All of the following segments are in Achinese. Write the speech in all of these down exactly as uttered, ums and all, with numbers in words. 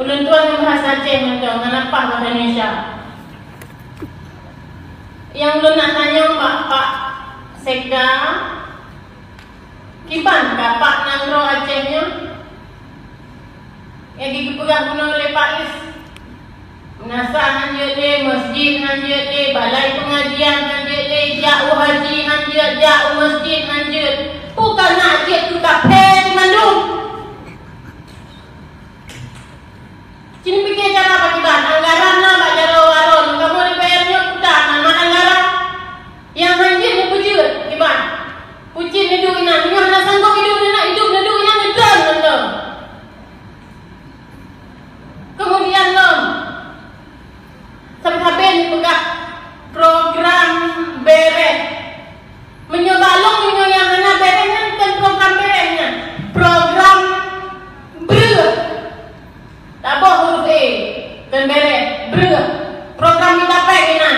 Lôn tuan ngon bahasa Aceh mantong, ngon lapah bahasa Indonesia. Nyang lôn nak tanyong bak Pak Sekda, kiban ka Pak nanggroe Aceh nyoe? Nyang geupeugah bunoe lé Pak Is, meunasah han jeuet lé, masjid han jeuet lé, balai pengajian han jeuet lé, jak u haji han jeuet, jak u masjid han jeuet. Peue ka na jeuet keu kafé di mandum? Ci neupike cara pakiban, anggaran na bak jaroe waron, kamoe D P R nyoe peue na mat anggaran. Nyang han jeuet neupeujeuet kiban. Pucit neuduek inan, nyoe hana sanggob idup neunak idup neuduek inan neutron mantong. Kemudian lom, sabe-sabe neupeugah program bereh. Meunyoe bak lôn, meunyoe nyang hana bereh nyan kon program bereh nyan, program breueh. Taboh huruf E, kon bereh, breueh. Program mita péng inan.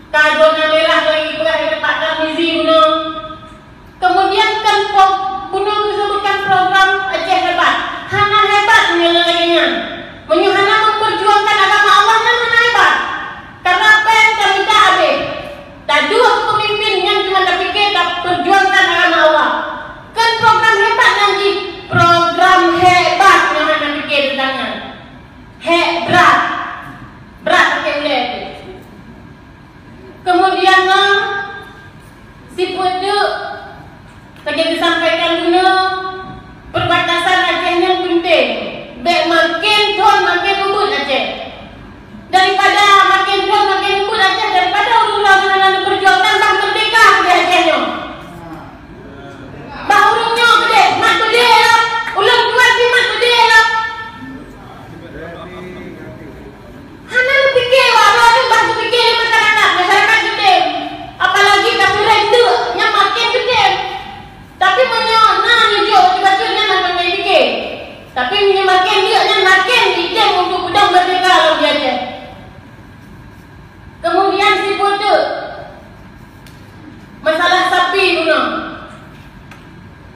Ka zona merah lagi peugah di teumpat Tarmizi bunoe. Kemudian kan po-, bunoe geusebutkan program Aceh Hebat. Hana hebat meunyoe lagée nyan. Meunyoe hana memperjuangkan agama Allah, nyan hana hebat. Karena péng tamita habéh. Taduek keu pemimpin nyang cuma tapike taperjuangkan agama Allah. Kon program hebat nyan jih, program hebat nyang hana pike teuntang nyan. Hék brat. Brat sakét ulée. Kemudian ngon sipeue teuk Lagée disampaikan bunoe, perbatasan Aceh nyan peunteng. Bék maken thon maken ubit Aceh. Daripada maken thon maken ubit Aceh, daripada ureuëng luwa nyan hana neupeurjuang, tambah meurdeka keudeh Aceh nyoe. Bah ureuëng nyoe keudeh mat keudeh lom, ulôn tuan pih mat keudeh lom. Hana neupike wak droeneuh, bah neupike lé masyarakat, masyarakat geutem. Apalagi kapeureuntue nyang maken geutem. Tapi meunyoe na neujok bacut-bacut nyan hana neupike. Tapi meunyoe maken liek nyan maken jitem untuk peudong meurdeka lom di Aceh. Kemudian sipeue teuk masalah sapi bunoe.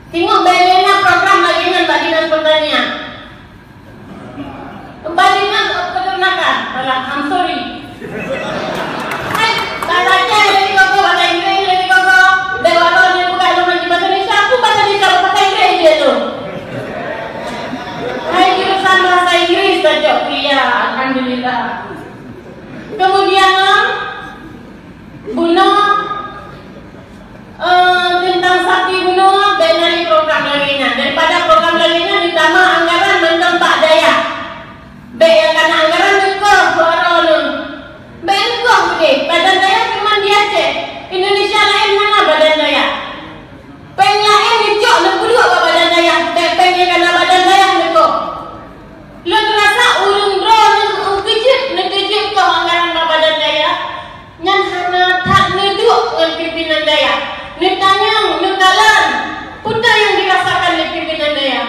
Singoh bék lé na program lagée nyan bak Dinas Pertanian. Kembali nang ke peternakan. Alah, I'm sorry. Hai, bahasa Aceh lé dikoko, bahasa Inggris lé dikoko. Dewata ni bukan lôn ngaji bahasa Indonesia, aku bahasa Indonesia, bahasa Inggris je tu. Hai, jurusan bahasa Inggris saja kuliah, alhamdulillah. Kemudian, bunoe Eh, teuntang sapi bunoe, bék na lé program lagée nyan. Daripada program lagée nyan, neutamah anggaran mantong bak dayah. Bék nyang kana anggaran neukoh bak droeneuh. Bék neukoh udeh, badan dayah cuma di Aceh. Indonesia laén hana badan dayah. Péng laén neucok neupeuduek bak badan dayah. Bék péng nyang kana badan dayah neukoh. Lôn rasa ureuëng droeneuh keujeuet neukeujeuet koh anggaran bak badan dayah. Nyan hana that neuduek ngon pimpinan dayah. Neutanyong, neukalon, peue nyang dirasakan lé pimpinan dayah.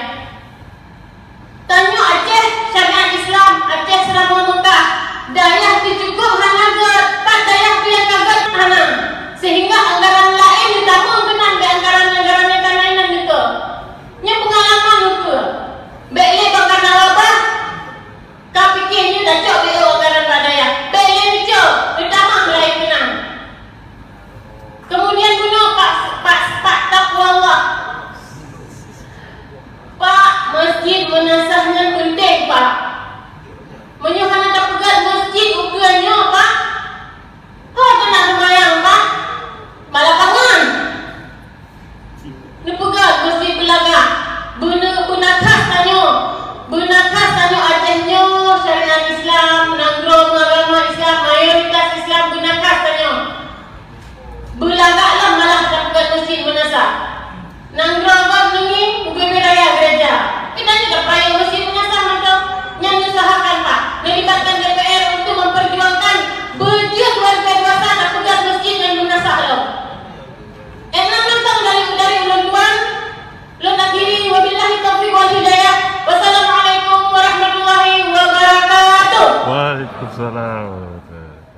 Tanyoe Aceh syariat Islam, Aceh Seuramoe Meukah, dayah teuh cukôp hana gét, pat dayah teuh nyang ka gét hana. Sehingga anggaran laén neutamong keunan bak anggaran-anggaran nyang ka na inan neukoh. Nyoe peungalaman ukeue. Bék lé bak kana wabah, Ka pike nyoe tacok B O anggaran bak dayah. Bék lé neucok, neutamah laén keunan. Kemudian bunoe Pak, Pak, Pak Taqwallah. Pak, masjid meunasah nyan peunteng, Pak. Meunyoe hana tapeugét masjid ukeue nyoe, Pak, ho tanak seumayang, Pak? Bak lapangan. Neupeugah meusti beulagak. Beuna-, beuna khas tanyoe. Beuna khas tanyoe Aceh nyoe syariat Islam, nanggroe meuagama Islam, mayoritas Islam, beuna khas tanyoe. Beulagak lom malah tapeugah meusti meunasah. Nanggroe gob neungieng ubé-bé raya gereja. Kita juga payah meusti meunasah mantong. Nyan neusahakan, Pak. Neulibatkan D P R untuk memperjuangkan beujeuet luar biasa tapeugah meusti ngon meunasah lom. Enam mantong dari, dari ulôn tuan, lôn akhiri, wabillahi taufiq wal hidayah. Wassalamualaikum warahmatullahi wabarakatuh. Waalaikumsalam warahmatullahi wabarakatuh.